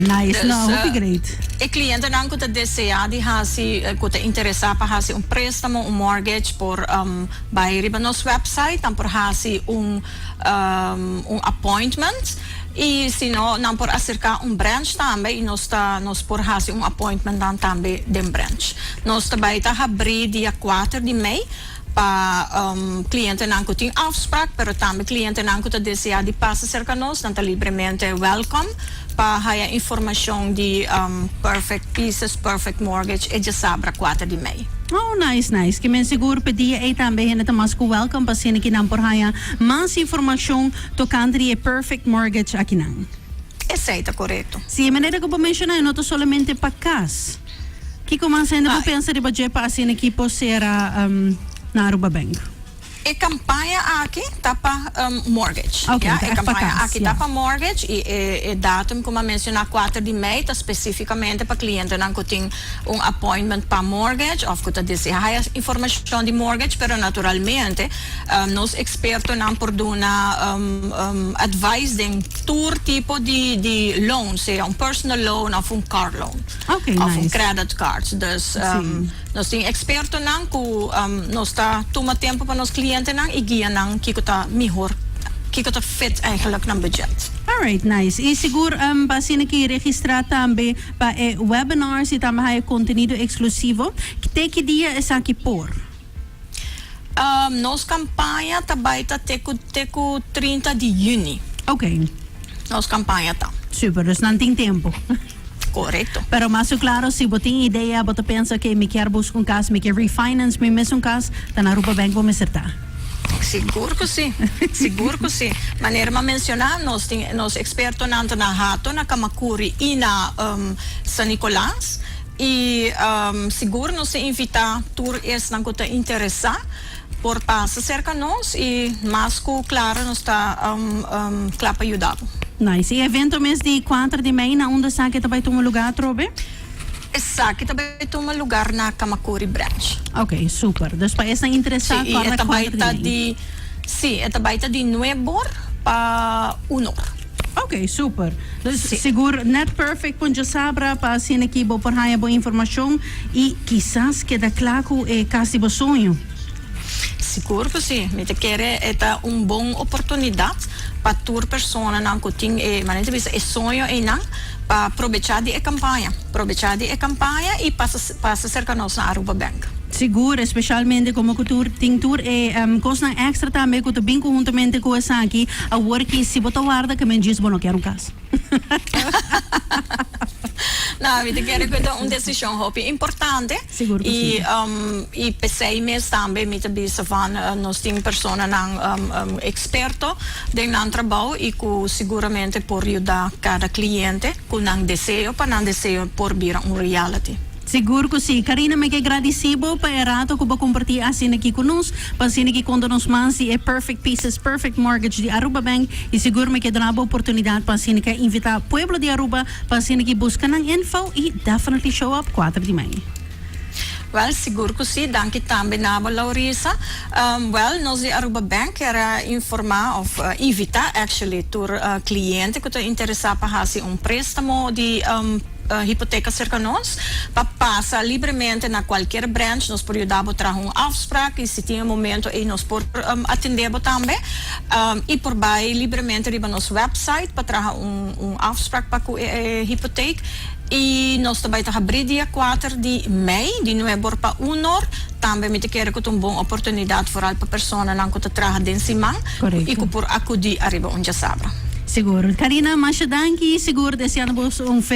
Nice, Dus, no, hopi great. E clientenan cu ta desea di haci, cu ta interesa pa haci un prestamo, un mortgage, por bay riba nos website, nan por haci un appointment y si no nan por acerca un branch tambe y nos por haci un appointment nan tambe den branch. Nos ta bay ta habri dia 4 di mei pa clientenan cu tin afspraak, pero tambe clientenan cu ta desea di pasa cerca nos, nan ta libremente welcome pa haya informacion di Perfect Pieces, Perfect Mortgage e diasabra 4 di mei. Oh, nice, nice. Ke men sigur p'e dia ei tambe hende ta mas ku welcome pa asina ki nan por haya mas informacion tocante di e Perfect Mortgage akinan. Esei ta corecto. Si, e manera ku bo menciona e no ta solamente pa cas. Kiko mas hende por pensa riba dje pa asina ki por sera na Aruba Bank? E campaña aki ta pa mortgage. Ok, Ya, ta e echt pa campaña cas, aki ya. ta pa mortgage y e datum cu mi a menciona, 4 di mei, ta specificamente pa clientenan cu tin un appointment pa mortgage of cu ta desea haya informacion di mortgage, pero naturalmente nos expertonan por duna advice den tur tipo di loan, sea un personal loan of un car loan of un credit card. Dus nos tin expertonan cu nos ta tuma tempo pa nos clientenan y guia nan kico ta mihor, kico ta fit eigenlijk nan budget. Alright, nice. Y sigur pa asina ki registra tambe pa e webinars y tambe haya contenido exclusivo. Te ki dia esaki por? Nos campaña ta bay ta te cu 30 di juni. Nos campaña ta. Super, dus nan tin tempo. Correcto. Pero mas claro, si bo tin idea, bo ta pensa cu mi kier busca un cas, mi kier refinance mi mes un cas, ta na Aruba Bank bo mester ta. Sigur cu si, sigur cu si. Manera mi a menciona, nos tin nos expertonan ta na Hato, na Camacuri y na San Nicolas. Y sigur nos ta invita tur esnan cu ta interesa por pasa cerca nos y mas cu claro nos ta cla pa yuda. Nice. E evento mes di 4 di mei, na unda esaki ta bay tuma lugar atrobe? Esaki ta bay tuma lugar na Camacuri Branch. Ok, super. Dus pa esnan interesa, Si, corda e ta 4 di ta mei. Si, e ta bay ta di 9 or pa 1 or. Ok, super. Dus sigur net perfect pa un diasabra pa asina ki bo por haya bo informacion y kisas keda cla cu e cas di bo soño. Sigur cu si. Mi ta kere e ta un bon oportunidad pa tur personanan cu tin e, manera ta bisa, e soño einan pa probecha di e campaña. Probecha di e campaña y pasa cerca nos na Aruba Bank. Sigur, especialmente como cu tur tin tur e cosnan extra tambe cu ta bin conhuntamente cu esaki. Awor ki si bo ta warda cu men djis bo no kier un cas. No, mi ta kere cu ta un decision hopi importante. Sigur cu Y si. Y pesey mes tambe mi ta bisa van nos tin personanan experto den nan trabou y cu siguramente por yuda cada cliente cu nan deseo pa nan deseo por bira un reality. Sigur cu si. Karina, mi ke gradici bo pa e rato cu bo comparti asina aki cu nos, pa asina aki conta nos mas di e Perfect Pieces Perfect Mortgage di Aruba Bank y sigur mi ke duna bo oportunidad pa asina ki invita pueblo di Aruba pa asina ki busca nan info y definitely show up 4 di mei. Well, sigur cu si. Danki tambe na bo, Laurisa. Well, nos di Aruba Bank kier informa of invita actually tur cliente cu ta interesa pa haci un prestamo di hipoteca cerca nos, pa pasa libremente na cualkier branch. Nos por yuda bo traha un afspraak y si tin un momento ey nos por atende bo tambe. Y por bay libremente riba nos website pa traha un afspraak pa cu e hipoteek. Y nos ta bay ta habri dia 4 di mei, di 9 or pa 1 or. Tambe mi ta kere cu ta un bon oportunidad vooral pa personanan cu ta traha den siman y cu por acudi ariba un diasabra. Sigur. Karina, masha danki. Sigur deseando bo un feliz